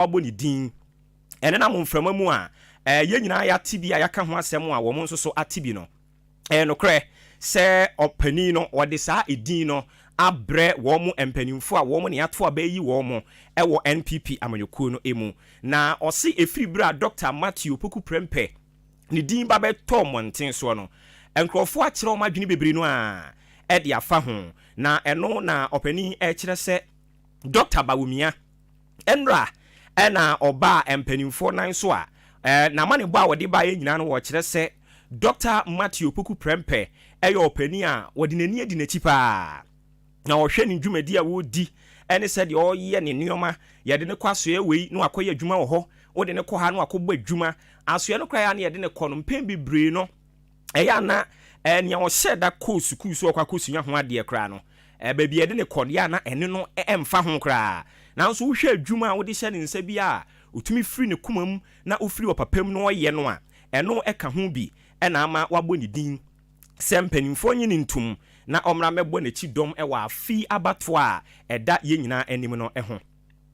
Wabɔ ne din ɛnenam mframa mu a yɛn nyinaa yɛate bi a yɛaka ho asɛm a wɔn nso so ate bi no. Ɛyɛ nokorɛ sɛ ɔpanin no wɔde saa edin no abrɛ wɔn mpanimfoɔ a wɔn na yɛato aba ayi wɔn wɔ NPP amanyɔkuo no mu. Na ɔse ɛfiri berɛ a Dɔkta Matthew Opoku Prempeh ne din ba bɛtɔɔ mmɔnten soɔ no, nkurɔfoɔ akyerɛ wɔn adwene bebree no ara de afa ho. Na ɛno na ɔpanin rekyerɛ sɛ Dɔkta Bawumia Nnora na ɔbaa mpanimfoɔ nan so a n'amanebɔ a ɔde baeɛ nyinaa no wɔkyerɛ sɛ Dɔkta Matthew Opoku Prempeh yɛ ɔpanin a wɔde n'ani adi n'akyi pa ara na ɔhwɛ ne dwumadi a ɔredi ne sɛdeɛ ɔreyɛ ne nneɛma. Yɛde no kɔ asoɛeɛ wei na wakɔyɛ adwuma wɔ hɔ, wode no kɔ ha na wakɔbɔ adwuma. Asoɛeɛ no koraa a na yɛde no kɔ no, mpɛn bebree no ɛyɛ a na nea ɔhyɛɛ da kɔɔ sukuu sɛ ɔkɔ akɔsua ho adeɛ koraa no, baabi a yɛde no kɔ deɛ a na ɛne no mfa ho koraa. Nanso wohwɛ adwuma a wode hyɛ ne nsa bi a ɔtumi firi ne koma mu na ɔfiri ɔpapa mu na ɔyɛ no a, ɛno ka ho bi na ama wɔabɔ ne din sɛ mpanimfoɔ nye no ntom na ɔmmra mmɛbɔ n'akyi dɔm wɔ afe yi abatoɔ a ɛda yɛn nyinaa anim no ho.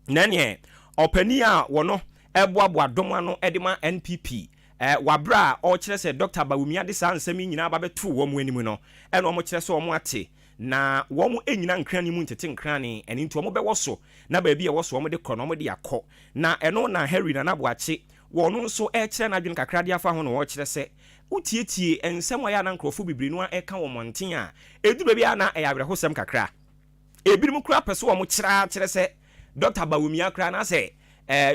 Na ɛneɛ ɔpanin a wɔno boaboa dɔm ano de ma NPP wɔ aberɛ a ɔrekyerɛ sɛ Dɔkta Bawumia de saa nsɛm yi nyinaa ba bɛtoo wɔn anim no, ɛna wɔkyerɛ sɛ wɔn ate na wɔn nnyina nkrane mu ntete nkrane, ɛno nti wɔn bɛwɔ so na baabi a ɛwɔ so wɔn de kɔ no wɔn de akɔ. Na ɛno na Henry Nana Boakye wɔ ɔno nso rekyerɛ n'adwene kakra de afa ho na ɔrekyerɛ sɛ wotietie nsɛm a ɛyɛ a na nkorɔfoɔ bebree no ara reka wɔ mmɔnten a, ɛduru baabi a na ɛyɛ awerɛhosɛm kakra. Ebinom koraa pɛ sɛ wɔkyerɛ ara kyerɛ sɛ Dɔkta Bawumia koraa anaasɛ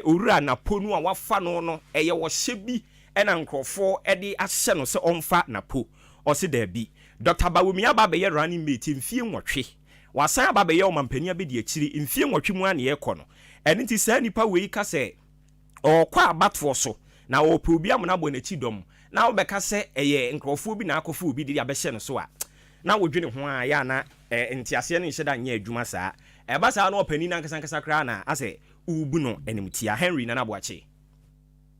Owura Napo no a wɔafa no no, ɛyɛ ɔhyɛ bi na nkurɔfoɔ de ahyɛ no sɛ ɔmfa Napo. Ɔse daabi. Dɔkta Bawumia aba abɛyɛ running mate mfie nwɔtwe. Wasan aba abɛyɛ ɔmampanin abɛdiakyire mfie nwɔtwe mu ara na yɛrekɔ no. Ɛno nti saa nipa wei ka sɛ ɔrekɔ abatoɔ so na ɔrepɛ obi amena abɔ n'akyi dɔm na wobɛka sɛ ɛyɛ nkurɔfoɔ bi na akɔfa obi de abɛhyɛ no so a, na wodwene ho a, ɛyɛ a na nteaseɛ no nhyɛ da nyɛ adwuma saa. Ɛba saa na ɔpanin no ankasa ankasa koraa na asɛ worebu no animtia. Henry Nana Boakye.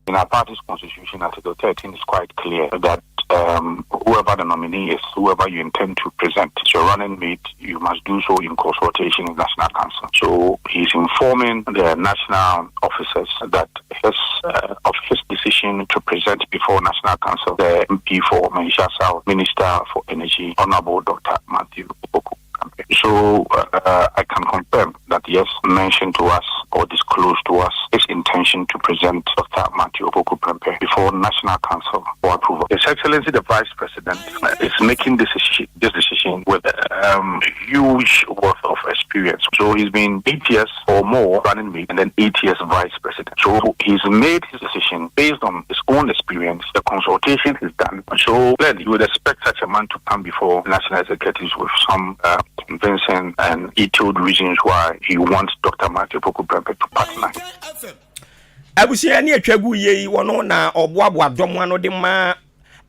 In our party's constitution, Article 13 is quite clear that um, whoever the nominee is, whoever you intend to present as your running mate, you must do so in consultation with National Council. So he's informing the national officers that his uh, of his decision to present before National Council the MP for Manhyia South, Minister for Energy, Honorable Dr. Matthew Opoku. So uh, I can confirm that yes, mentioned to us or disclosed to us his intention to present Dr. Matthew Opoku Prempeh before National Council for approval. His Excellency the Vice President is making this decision, this decision with um, huge worth of experience. So he's been eight years or more running mate and then eight years vice president. So he's made his decision based on his own experience, the consultation he's done. So clearly you would expect such a man to come before national executives with some uh, convincing and detailed reasons why he wants Dr. Matthew Opoku Prempeh to partner. Abusua ne atwa gu yie yi wɔno na ɔboaboa dɔm ano de ma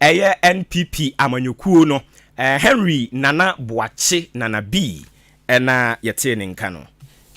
ɛyɛ NPP amanyɔkuo no eh, Henry Nana Boakye Nana B ɛna yɛtee ne nka no.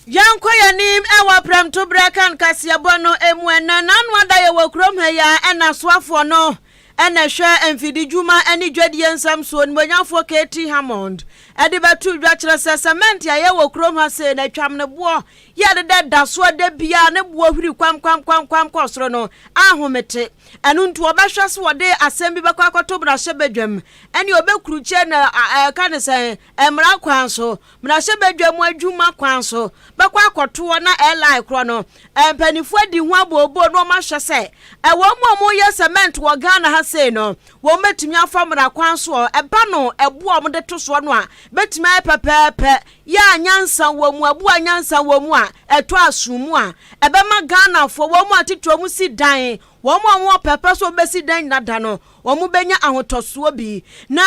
Yɛnkɔ yɛn anim wɔ prɛmtoberɛ kan kaseɛbɔ no mu ɛnnɛ. N'ano ada yɛ wɔ kurom ha yi ara ɛna soafoɔ no na ɛhwɛ mfididwuma ne dwadie nsɛm so Onimuonyamfoɔ KT Hammond de bɛto dwa kyerɛ sɛ cement a ɛyɛ wɔ kurom ha sei no atwam ne boɔ yɛ deda da soɔ da biara ne boɔ hwiri kwamkwamkwamkwam kɔ soro no ahomete. Ɛno nti wɔbɛhwɛ so wɔde asɛm bi bɛkɔ akɔto mmarahyɛbadwam ɛne ɔbɛkurukyɛ na ɛka ne sɛn mmara kwan so Mmarahyɛbadwa mu adwuma kwan so bɛkɔ akɔtoɔ na airline korɔ no mpaninfoɔ adi ho abooboo na wɔn ahwɛ sɛ wɔn a wɔyɛ cement wɔ Ghana ha sei no wɔn bɛtumi afa mmara kwan soɔ ɛba no ɛboɔ a wɔde to soɔ no a bɛtumi ayɛ pɛpɛɛpɛ yɛ a nyansa wɔ mu ɛboɔ a nyansa wɔ mu a ɛtɔ aso mu a ɛbɛma Ghanafoɔ wɔn a titire wɔn si dan wɔn a wɔn pɛpɛ so wɔn bɛsi dan nyina da no wɔbɛnya ahotɔsoɔ bi. Na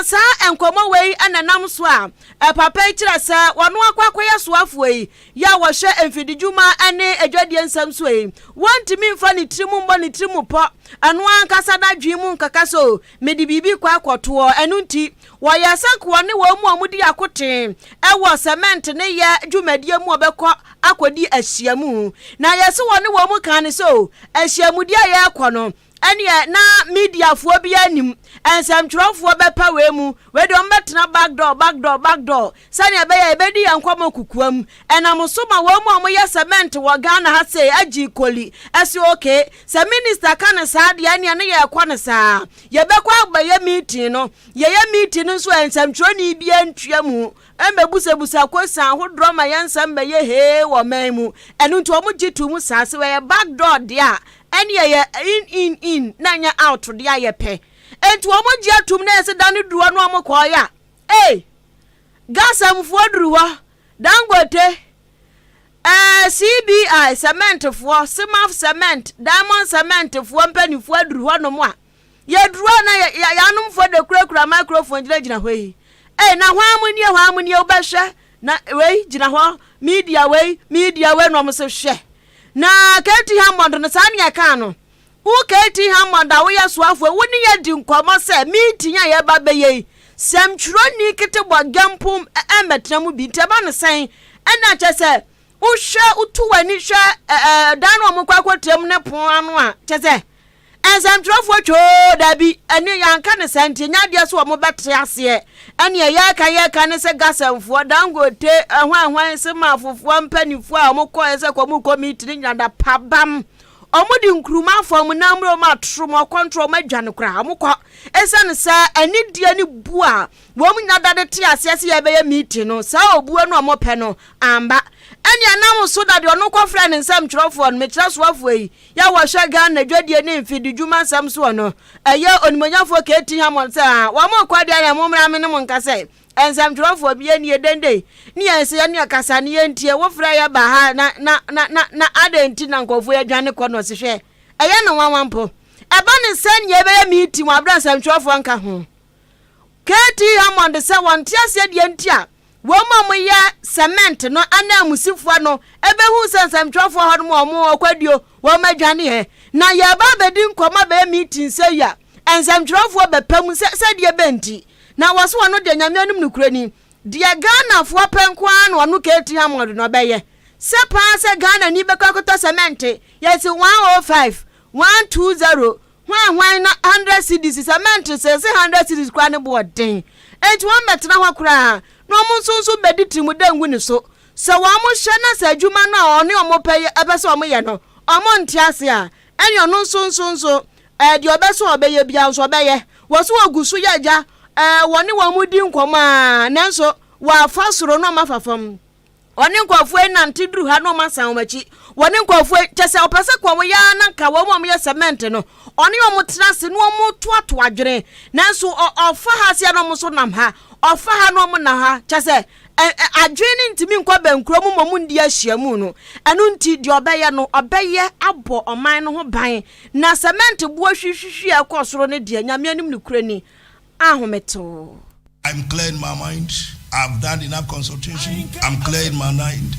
saa nkɔmmɔ wei na ɛnam so a papa yi kyerɛ sɛ wɔno akɔ akɔyɛ soafoɔ yi yɛ a wɔhwɛ mfididwuma ne adwadie nsɛm so yi, wɔntumi mfa ne tirim mmɔ ne tirim pɔ, ɛno ankasa n'adwene mu nkaka sɛ o, mede biribi kɔ akɔtoɔ. Ɛno nti, wɔyɛ sɛ nka wɔne wɔn mu a wɔdi akoten wɔ sɛmɛnte ne yɛ dwumadie mu a wɔbɛkɔ akɔdi ahyiamu. Na yɛse wɔne wɔn mu kaa ne sɛ o, ahyiamudie a yɛrekɔ no, Ɛneɛ na mediafoɔ biara nnim. Nsɛmtwerɛfoɔ bɛpa wei mu, wei deɛ wɔbɛtena back door, back door, back door, sɛdeɛ ɛbɛyɛ a yɛbɛdi yɛn nkɔmmɔ kokoam. Ɛnam so ma wɔn a wɔyɛ cement wɔ Ghana ha sei agye koli se okay, sɛ minister ka no saa deɛ ɛneɛ ne yɛrekɔ no saa. Yɛbɛkɔ abɛyɛ meeting no, yɛyɛ meeting no nso a nsɛmtwerɛni biara ntua mu mmɛbusabusa question ahodoɔ ma yɛn nsɛm bɛyɛ hee wɔ man mu. Ɛno nti wɔgye to mu saa sɛ ɛyɛ back door deɛ a, Ɛne ɛyɛ in in in na ɛnyɛ out deɛ a yɛpɛ. Enti wɔn gye atum na yɛsɛ da no duru hɔ na wɔn kɔɔ ya. Ei! Gasamfoɔ duru hɔ, Dangote, ɛɛ CBI cement foɔ, Cimaf cement, Diamond cement foɔ mpanimfoɔ aduru hɔ nom a, Yɛduru a na yɛ yɛ yɛanomfoɔ de kurakura microphone gyinagyina hɔ yi. Ei, na hwan mo nie, hwan mo nie, wobɛhwɛ na wei gyina hɔ, media wei, media wei na wɔn se hwɛ. Na KT Hammond no saa ne yɛkaa no. Wo KT Hammond a woyɛ soafoɔ, wo ne yɛ di nkɔmmɔ sɛ meeting a yɛba bɛyɛ yi, sɛmtwerɛni ketebɔ gɛmpo mmɛtena mu bi, nti ɛba no sɛn? Ɛna kyɛ sɛ wohwɛ, wotu w'ani hwɛ ɛɛ dan no a wɔkɔ akɔtena mu ne pon ano a, kyɛ sɛ Nsɛmtwerɛfoɔ twoo, Dabi, ɛne yɛanka no saa nti ɛnyɛ adeɛ sɛ wɔn bɛte aseɛ. Ɛneɛ yɛreka yɛreka ne sɛ Gasɛmfoɔ, Dangote, hwan hwan, Semafofoɔ mpaninfoɔ a wɔn kɔɛ sɛ kɔ wɔn rekɔ meeting no nyina da pabam. Wɔn de nkuruma afa wɔn nan mu na wɔn atoro wɔn akɔntoro wɔn adwane koraa wɔn kɔ. Ɛsiane sɛ anidie ne bu a wɔn nyina da de te aseɛ sɛ yɛbɛyɛ meeting no, saa obuo no a wɔn pɛ no amba. Ɛneɛ nam so da deɛ ɔno kɔfrɛ ne nsɛmtwerɛfoɔ no, mekyerɛ soafoɔ yi, Yɛ a wɔhwɛ Ghana dwadie ne mfididwuma nsɛm soɔ no, ɛyɛ Onimuonyamfoɔ KT Hammond sɛ, Ah, wɔn rekɔ deɛ na mommra me ne mo nka sɛ, nsɛmtwerɛfoɔ bi, yɛn nie dendei, ne yɛn se yɛne ɛkasa ne yɛntie, wofrɛ yɛ ba ha na, na, na, na, na adɛn nti na nkurɔfoɔ yi adwane kɔ na ɔse hwɛ, ɛyɛ no nwanwa mpo. Ɛba ne sɛn yɛbɛyɛ meeting wɔ aberɛ a nsɛmtwerɛfoɔ nka ho? KT Hammond sɛ wɔnte aseɛ deɛ nti a wɔn a wɔyɛ cement no ananmusifoɔ no bɛhuu sɛ nsɛmtwerɛfoɔ hɔ nom wɔn ɔkwaduo wɔn adwaneɛ na yɛreba abɛdi nkɔmmɔ abɛyɛ meeting sɛ yi a nsɛmtwerɛfoɔ bɛpa mu sɛ sɛdeɛ bɛ nti na wɔse wɔno deɛ Nyame anim nokorɛ ni deɛ Ghanafoɔ pɛ nko ara na ɔno KT Hammond na ɔbɛyɛ sɛ paa sɛ Ghanani bɛkɔ akɔtɔ cement yɛse 105 120 Hwan hwan na hundred cedis cement sese hundred cedis koraa ne bo ɔden enti wɔn bɛtena hɔ koraa na wɔn nso nso bɛdi tirimude ngu ne so sɛ wɔn hyɛ na sɛ adwuma no a ɔne wɔn pɛ yɛ ɛpɛ sɛ wɔn yɛ no wɔn nte ase a ɛne ɔno nso nso nso ɛɛ deɛ ɔbɛ sɛ ɔbɛyɛ biara nso ɔbɛyɛ wɔ so wɔgu so yɛ agya ɛɛ wɔne wɔn di nkɔmɔ a nanso wɔafa soro na wɔn afa fam. Ɔne nkurɔfoɔ yi nante duru ha na wɔn asan wɔn akyi. Wɔne nkurɔfoɔ yi, kyɛ sɛ ɔpɛ sɛ kɔ wɔn yɛ ara na nka wɔn a wɔyɛ cement no, ɔne wɔn tena ase na wɔn toatoa adwene. Nanso ɔ, ɔfa ha seɛ na wɔn nso nam ha, ɔfa ha na wɔn nam ha. Kyɛ sɛ ɛ, ɛ, adwene no ntumi nkɔ bɛnkuro mu ma wɔn ndi ahyiamu no. Ɛno nti, deɛ ɔbɛyɛ no, ɔbɛyɛ abɔ ɔman no ho ban. Na cement boɔ hwihwihwi a ɛkɔ soro no deɛ, Nyame anim nokorɛ ni, ahometew. I'm clear in my mind. I've done enough consultation. I'm clear in my mind.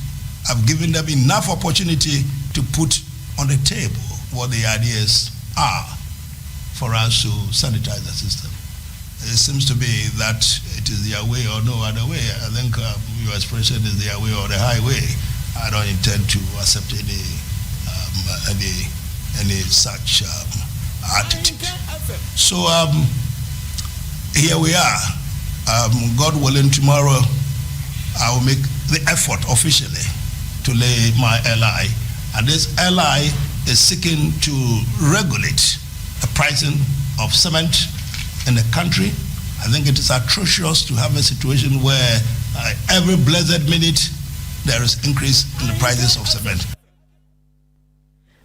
I've given them enough opportunity to put on the table what the ideas are for us to sanitize the system. It seems to be that it is their way or no other way. I think your expression is their way or the highway. I don't intend to accept any um, any any such um, attitude. So um, here we are. Um, God willing, tomorrow I will make the effort officially to lay my LI. And this LI is seeking to regulate the pricing of cement in the country. I think it is atrocious to have a situation where every blessed minute there is increase in the prices of cement.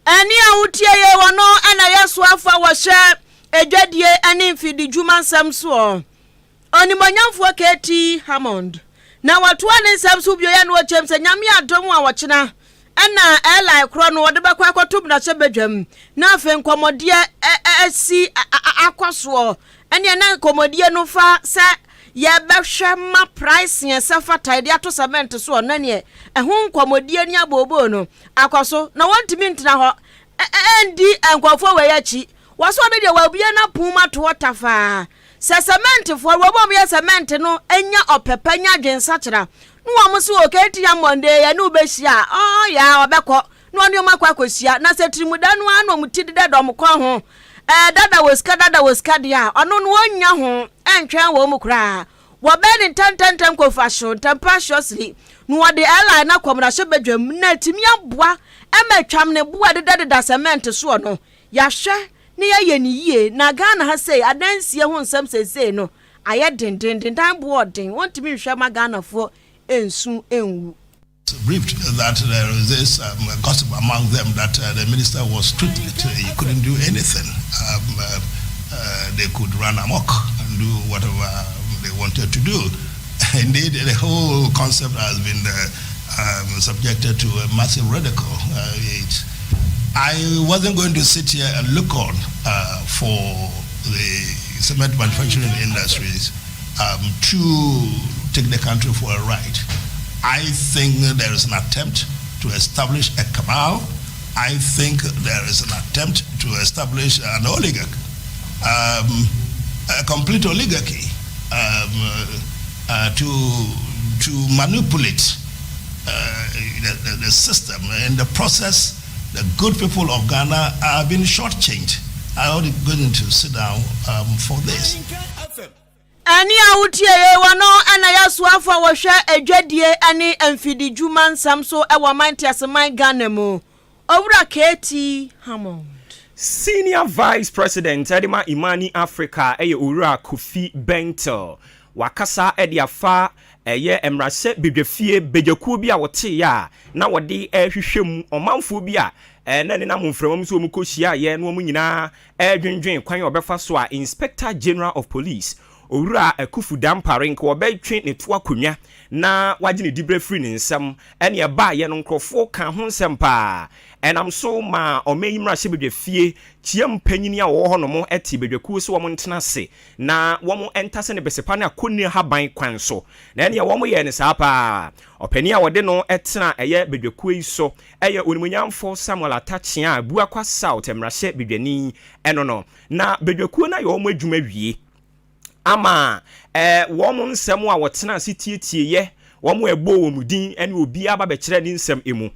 Ɛnne a wotie yei wɔ no na ɛyɛ soafoɔ a wɔhyɛ adwadie ne mfididwuma nsɛm soɔ, Onimuonyamfoɔ KT Hammond. Na wɔtoa ne nsɛm so bio yɛ na ɔkyɛm sɛ Nyame adom a ɔkyena ɛna airline korɔ no wɔde bɛkɔ akɔto mmarahyɛbadwam na afei nkɔmmɔdeɛ asi akɔ soɔ. Ɛneɛ na nkɔmmɔdie no fa sɛ yɛbɛhwɛ ma pricing ɛsɛ fata yɛde ato cement soɔ no ɛneɛ ɛho nkɔmmɔdie ne abooboo no akɔ so na wɔntumi ntena hɔ ndi nkurɔfoɔ wei akyi. Wɔsɛ ɔno deɛ wabue n'apon mu ato hɔ tafaa sɛ sɛmɛntefoɔ, wɔn a wɔyɛ sɛmɛnte no nya ɔpɛ pa nya adwensakyera na wɔn se okay nti ya Monday yɛne wo bɛhyia a, ɔɔ yaa ɔbɛkɔ na ɔne wɔn akɔ akɔhyia na sɛ tirimuda no ara na wɔn ti deda dɔm kɔn ho. Ɛɛ dada wɔ sika dada wɔ sika deɛ a, ɔno no ɔnnya ho ntwɛn wɔn mu koraa. Wɔbɛyɛ no ntɛntɛntɛm kɔfa hyew ntɛmpa hyɔsli na wɔde airline no akɔ mmarahyɛbadwam na atumi aboa ma atwam ne bo a ɛdedadeda cement soɔ no yɛahwɛ na yɛayɛ no yie na Ghana ha sei adansie ho nsɛm seesei no ayɛ dendenden dan boɔ ɔden wɔntumi nhwɛ ma Ghanafoɔ nsu nwu. Briefed that there is this gossip among them that the minister was toothless, he couldn't do anything. They could run amok and do whatever they wanted to do. Indeed, the whole concept has been subjected to a massive ridicule. I wasn't going to sit here and look on for the cement manufacturing industries to take the country for a ride. I think there is an attempt to establish a cabal. I think there is an attempt to establish an oligarch, a complete oligarchy, to manipulate the system. In the process, the good people of Ghana are being shortchanged. I already going to sit down for this. Ɛne a wotie yɛ wɔ no ɛna yɛ asoafo a wɔhwɛ adwadie ne mfididwuma nsɛm so ɛwɔ man teaseman Ghana mu, Owura KT Hammond. Senior Vice President ɛde ma Imani Africa ɛyɛ Owura Kofi Bentil. Wakasa ɛde afa ɛyɛ mmarahyɛ badwafie badwakuo bi a wɔteeɛ a na wɔde ɛrehwehwɛ mu ɔmanfoɔ bi a ɛna nenam mframa mu sɛ wɔn kɔhyia yɛ na wɔn nyinaa ɛredwendwen kwan a wɔbɛfa so a Inspector General of Police, Owura Akufu Dampare, nka wɔbɛtwe ne to akonnwa na wagye ne diberɛ firi ne nsam. Ɛne ɛbaayɛ no, nkurɔfoɔ ka ho nsɛm paa. Ɛnam so ma ɔman yi mmarahyɛ badwafie kyia mpanyini a wɔwɔ hɔnom te badwakuo sɛ wɔn ntena ase na wɔn ntase ne bɛsɛpa ne akɔnni haban kwan so, na ɛneɛ wɔn yɛ ne saa paa. Ɔpanin a wɔde no tena ɛyɛ badwakuo yi so ɛyɛ Onimuonyamfo Samuel Atta Akyea, Abuakwa South mmarahyɛ badwani. Ɛno no na badwakuo no ayɛ wɔn adwuma wie ama wɔn nsɛm a wɔtena ase tietie wɔn a ɛbɔ wɔn din ne obiara ba bɛkyerɛ ne nsɛm emu,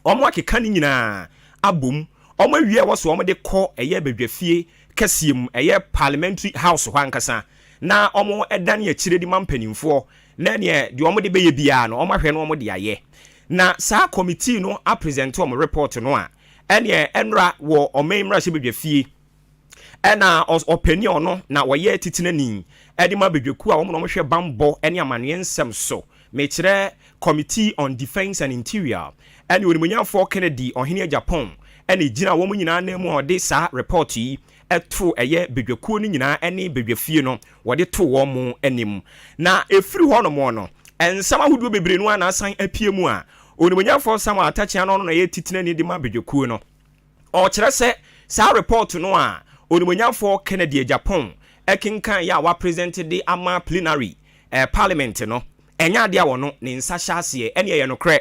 wɔn akeka ne nyinaa abom, wɔn awie a ɛwɔ so wɔn de kɔ ɛyɛ badwafie kɛseɛ mu, ɛyɛ Parliamentary House hɔ ankasa, na wɔn ɛdane akyire de ma mpanimfoɔ na neɛ deɛ wɔn de bɛyɛ biara no, wɔn ahwɛ no wɔn de ayɛ. Na saa committee no apresent wɔn report no a, ɛneɛ ɛnora wɔ ɔman mmarahyɛ badwafie, ɛna ɔpanin a ɔno na wɔyɛ titenani ɛde ma badwakuo a wɔn na wɔhwɛ bambɔ ne amanneɛ nsɛm so, mekyerɛ Committee on Defence and Interior, ɛne Onimuonyamfoɔ Kennedy Ohene Agyapong, ɛna gyina wɔn nyinaa nan mu a ɔde saa report yi ɛto ɛyɛ badwakuo no nyinaa ɛne badwafie no wɔde to wɔn mo anim. Na efiri hɔnom no, nsɛm ahodoɔ bebree no a na asan apue mu a Onimuonyamfoɔ Samuel Atta Akyea no, ɔno na ɛyɛ titenani de ma badwakuo no, ɔkyerɛ sɛ saa report no a Onimuonyamfoɔ Kennedy Agyapong ɛkenkan yɛ a wapresent de ama plenary parliament no, ɛnyɛ adeɛ a wɔno ne nsa hyɛ aseɛ. Ɛne ɛyɛ nokorɛ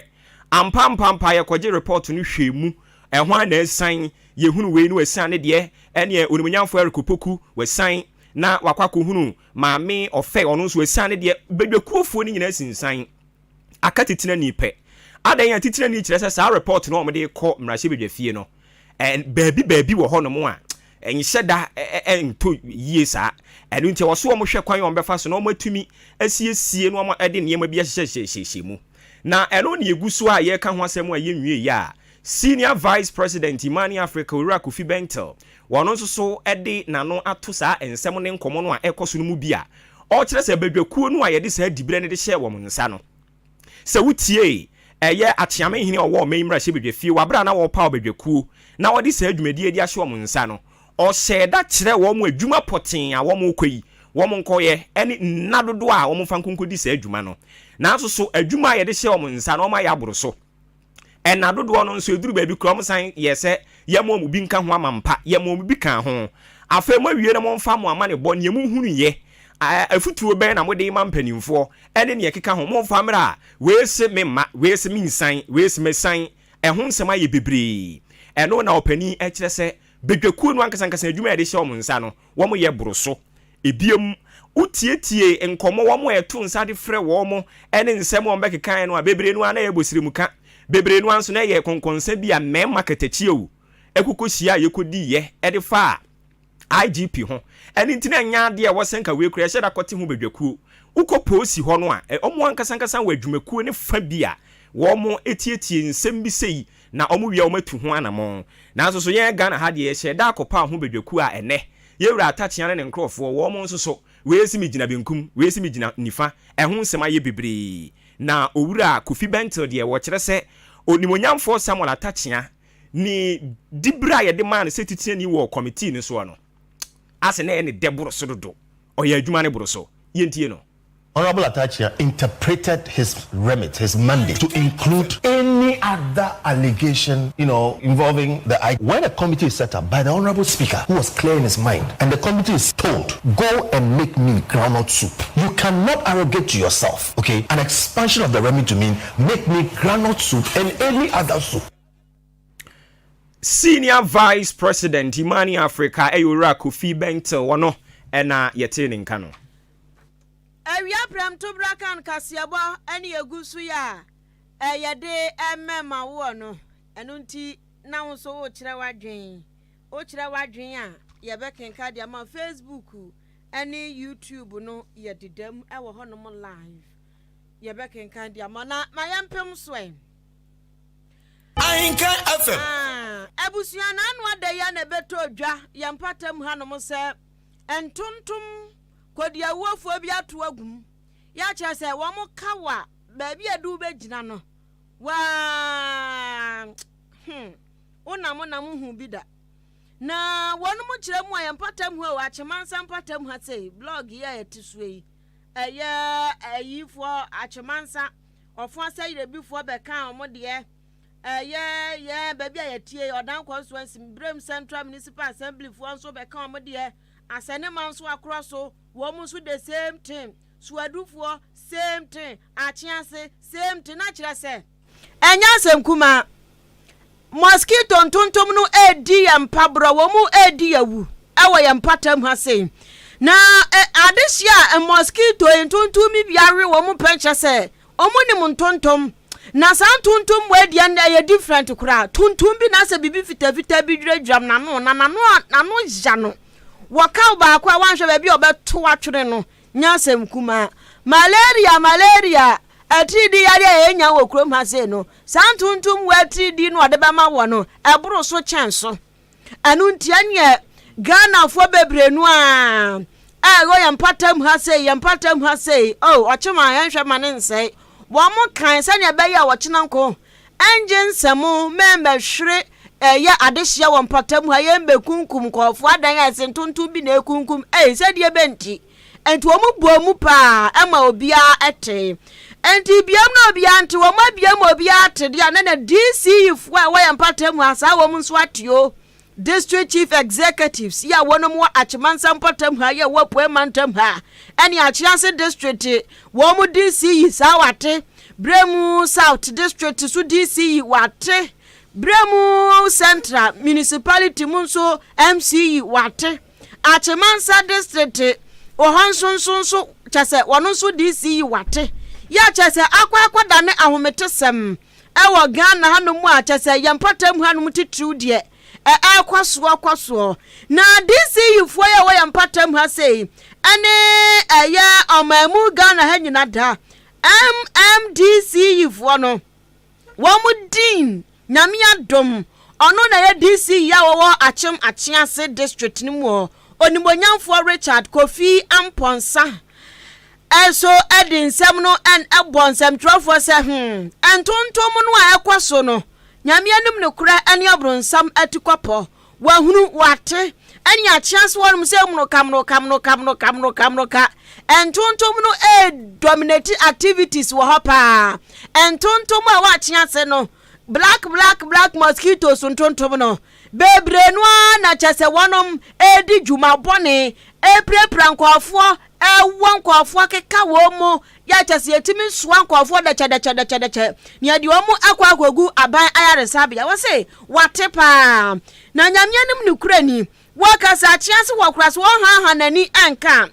ampampampa. Yɛkɔgye report no hwɛ mu, ɛho a na ɛsan yɛhunu wei no wɔasiane ne deɛ. Ɛneɛ Onimuonyamfoɔ Eric Opoku wɔasian na wakɔ akɔhunu Maame Ɔfɛ, ɔno nso wɔasiane ne deɛ. Badwakuofoɔ no nyinaa sinsan aka titenani pɛ. Adan a titenani kyerɛ sɛ saa report no a wɔde kɔ mmarahyɛbadwafie no, baabi baabi wɔ hɔnom a nhyɛ da ntɔ yie saa. Ɛno nti ɛwɔ so wɔn hwɛ kwan a wɔn bɛfa so na wɔn atumi asiesie na wɔn de nneɛma bi ahyehyɛhyehyɛ mu. Na ɛno ne egu so a yɛreka ho asɛm a yɛnwie yɛ a, Senior Vice President, Imani Africa, Owura Kofi Bentil, wɔn nso so de n'ano ato saa nsɛm ne nkɔmɔ no a ɛkɔ so no mu bi a ɔkyerɛ sɛ badwakuo no a yɛde saa diberɛ no de hyɛ wɔn nsa no, sɛ wotie ɛyɛ Akyeamehene a ɔwɔ ɔman mmarahyɛ badwafie wɔ abere a na wɔrepaw badwakuo na wɔde saa dwumadie de ahyɛ wɔn nsa no, ɔhyɛ da kyerɛ wɔn adwuma pɔtee a wɔn rekɔ yi wɔn nkɔyɛ ɛne nna dodoɔ a wɔn fa nkonkodi saa adwuma no. Nanso so adwuma a yɛde hyɛ wɔn nsa no, wɔn ayɛ aboro so. Ɛna dodoɔ no nso eduru baabi kura wɔn san yɛ sɛ yɛma wɔn bi nka ho ama mpa yɛma wɔn bi ka ho. Afei mo awie na mo nfa mo ama ne bɔ nea mo hunu yɛ afutuo bɛn na mo de ma mpanimfoɔ ɛne nea ɛkeka ho, mo nfa mmerɛ a wei se me mma, wei se me nsan, wei se me san. Ɛho nsɛm ayɛ bebree. Ɛno na ɔpanin ɛkyerɛ sɛ badwakuo no ankasankasa adwuma a yɛde hyɛ wɔn nsa no, wɔn yɛ boro so. Ebiem, wotietie nkɔmmɔ wɔn a ɛto nsa de frɛ wɔn ne nsɛm a wɔn bɛkeka no a, bebree no a na ɛyɛ bɔsirimuka, bebree no a nso na ɛyɛ kɔnkɔnsa bi a mmarima katakyie o ɛkokɔ hyia a yɛkɔdi yɛ ɛde fa. IGP ho. Ɛno nti na ɛnyɛ adeɛ a ɛwɔ sɛ nka wei koraa yɛhyɛ da kɔte ho badwakuo. Wokɔ polisi hɔ no a, wɔn ankasa ankasa wɔ adwumakuo ne fa bi a wɔtietie nsɛm bi sei na wɔwie a wɔatu ho anamɔn. Nanso so yɛn Ghana ha deɛ yɛhyɛ da kɔpaw ho badwakuo a ɛnnɛ yɛn wura Atakyea ne ne nkorɔfoɔ wɔn nso so wei se megyina benkum, wei se megyina nifa, ɛho nsɛm ayɛ bebree. Na Owura Kofi Bentil deɛ wɔkyerɛ sɛ Onimuonyamfoɔ Samuel Atakyea ne diberɛ a yɛde maa no sɛ titenani wɔ kɔmitii no soɔ no, ase na ɛyɛ ne dɛ boro so dodo. Ɔyɛ adwuma no boro so. Yɛntie no. Honourable Atta Akyea interpreted his remit, his mandate, to include any other allegation, you know, involving the I. When a committee is set up by the Honourable Speaker, who was clear in his mind, and the committee is told, go and make me groundnut soup, you cannot arrogate to yourself, okay, an expansion of the remit to mean make me groundnut soup and any other soup. Senior Vice President Imani Africa ɛyɛ Owura Kofi Bentil, ɔno ɛna yɛtee ne nka no. Awia prɛmtoberɛ kan kaseɛbɔ ne yɛgu so yi a yɛde mɛma woɔ no, ɛno nti na wo nso wokyerɛ w'adwen. Wokyerɛ w'adwen a yɛbɛkenka de ama Facebook ne YouTube no yɛdeda mu wɔ hɔnom live. Yɛbɛkenkan de ama na ma yɛmpem so ɛ. Ahenkan FM. Ah, abusua na ano ada yi a na ɛbɛtɔ dwa yɛn mpatam hanom sɛ ntontom kɔdiawuofoɔ bi ato agu mu. Yɛ akyerɛ sɛ wɔn ka wa baabi a ɛde wobɛgyina no waa hmm wonam nam hu bi da. Na wɔn mu kyerɛ mu a yɛn mpatam ha o Akyemansa mpatam ha sei blog yi a yɛte soɔ yi ɛyɛ ayifoɔ Akyemansa Ɔfo asɛyerɛbifoɔ bɛkaa wɔn deɛ ɛyɛ yɛn baabi a yɛtie Ɔdan Constituency Brem Central Municipal Assembly foɔ nso bɛka wɔn deɛ Asɛnema nso akorɔ so wɔn nso the same thing Suadufoɔ same thing Akyease same thing na kyerɛ sɛ ɛnyɛ asɛm kumaa Mosquito ntontom no redi yɛn mpaborɔ, wɔn redi yɛn awu wɔ yɛn mpatam ha sei. Na adehyeɛ a mosquito yi ntontom yi bi awe wɔn pɛ nkyɛ sɛ wɔn nim ntontom. Na saa ntontom wɔ deɛ no ɛyɛ different koraa. Tuntum bi na asɛ biribi fitafita bi dwiradwiram n'ano na n'ano n'ano ya no. Wɔkaw baako a wanhwɛ baabi a ɔbɛto atwene no nyɛ asɛm kumaa. Malaria malaria atiridii yareɛ a yɛnya wɔ kurom ha sei no, saa ntontom wɔ atiridii no ɔde bɛma wɔ no, ɛboro so kyɛn so. Ɛno nti ɛneɛ Ghanafoɔ bebree no a ɛwɔ yɛn mpatam ha sei, yɛn mpatam ha sei, oh, ɔkyema yɛnhwɛ ma ne nsɛe. Wɔn kan sɛdeɛ ɛbɛyɛ a wɔkyena nko ɛngye nsɛm mɛmmɛhwere ɛyɛ adehyeɛ wɔ mpatam ha, yɛmbɛkunkum nkurɔfoɔ adan a ɛse ntontom bi na ɛkunkum, ei, sɛdeɛ bɛnti. Enti wɔn bɔɔ mu paa ma obiara tee. Enti biam na obiara nte, wɔn abia ma obiara te deɛ a na na DCE foɔ a ɛwɔ yɛn mpata mu ha saa wɔn nso ate o. District Chief Executives yi a wɔnom wɔ Akyemansa mpɔtam ha yi a ɛwɔ Apuei mantam ha ɛne Akyease District wɔn DCE saa wate. Bremu South District so DCE wate. Bremu Central Municipality mu nso MCE wate. Akyemansa district wɔ hɔ nso nso nso kyɛ sɛ wɔn nso DC yi wate yɛ kyɛ sɛ akɔ akɔdane ahometesɛm ɛwɔ Ghana hanom a kyɛ sɛ yɛn mpɔtam hanom titiriw deɛ ɛɛkɔ soɔ kɔ soɔ na DC yifoɔ yɛ wɔ yɛn mpɔtam ha sei ɛne ɛyɛ ɔman mu Ghana ha nyina da MMDC yifoɔ no Wɔn din, Nyame adom, ɔno na ɛyɛ DC yi a ɔwɔ Akyem Akyease District no mu hɔ, Onimuonyamfoɔ Richard Kofi Amponsah nso de nsɛm no bɔ nsɛmtwerɛfoɔ sɛ, Hmm, ntontom no a ɛkɔ so no, Nyame anim nokorɛ ne ɔbronsam atikɔpɔ. Wahunu, wate, ɛne akyea so hɔnom sɛ mmoroka, mmoroka, mmoroka, mmoroka, mmoroka, mmoroka. Ntontom no ɛredominate activities wɔ hɔ paa. Ntontom a ɛwɔ akyea ase no, black, black, black mosquitoes ntontom no, bebree no ara na kyɛ sɛ wɔnom ɛredi dwuma bɔne, ɛrepirapira nkurɔfoɔ, ɛwɔ nkurɔfoɔ keka wɔn mu, yɛ kyɛ sɛ yɛtumi soa nkurɔfoɔ dɛkyɛdɛkyɛdɛkyɛdɛkyɛ na yɛde wɔn akɔ akɔgu aban ayaresabea. Wɔse Wate paa. Na Nyame anim nokorɛ ni, wɔka sɛ akyease wɔ kora so ɔnhaaha n'ani nka a,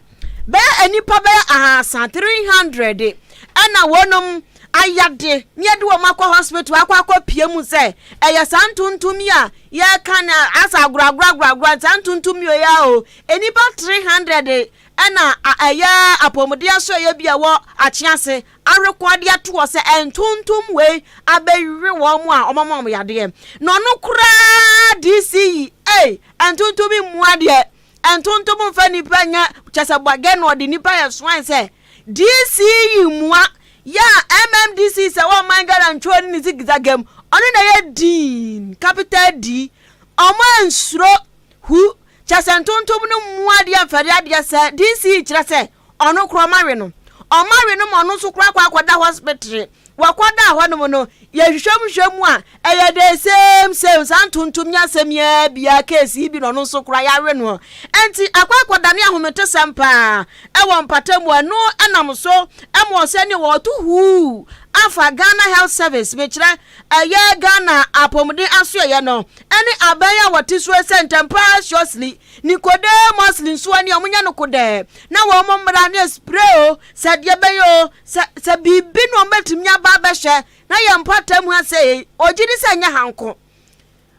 bɛyɛ nnipa bɛyɛ ahaasa, 300, ɛna wɔnom ayade na yɛde wɔn akɔ hospital akɔ akɔpie mu sɛ ɛyɛ saa ntontom yi a yɛka no asa agorɔagorɔagorɔagorɔ, saa ntontom yi yɛ o, nnipa 300 ɛna ɛyɛ apɔmuden asoɛyɛ bi a ɛwɔ Akyease arekɔde ato hɔ sɛ ntontom wei abɛwe wɔn a wɔama wɔn yadeɛ. Na ɔno koraa DC yi, ei, ntontom mmoa deɛ, ntontom mfa nipa nyɛ kyɛ sɛ bɔgɛ na ɔde nipa yɛ soan sɛ DC yi mmoa yɛ a MMDC sɛ wɔn man Ghana ntwerɛ ne ne zigzagam, ɔno na ɛyɛ dean, capital D, ɔmo ansuro hu kyɛ sɛ ntontom no mmoa deɛ mfɛre adeɛ sɛ DC kyerɛ sɛ ɔno korɔ ɔma we no, ɔma we no ma ɔno nso korɔ akɔ akɔda hospital. Wɔkɔda hɔnom no, yɛhwehwɛ mu hwɛ mu a, ɛyɛ the same same saa ntontom nyɛ asɛm yɛ bia case yi bi na ɔno nso korɔ yɛawe no. Ɛnti akɔ akɔda ne ahometesɛm paa ɛwɔ mpata mu. Ɛno ɛnam so ɛma ɔsɛ ne wɔto huu afa Ghana Health Service, mekyerɛ ɛyɛ Ghana apɔmuden asoɛyɛ no, ɛne aban a wɔte so sɛ ntɛmpa seriously nicodemus nsuo ne ɔmo nyɛ no kodɛɛ na wɔn mo mmra ne spray o, sɛ deɛ bɛyɛ o, sɛ biribi na ɔmo bɛtumi aba abɛhyɛ na yɛn mpata mu ha sɛ ogyi di sɛ nyɛ hanko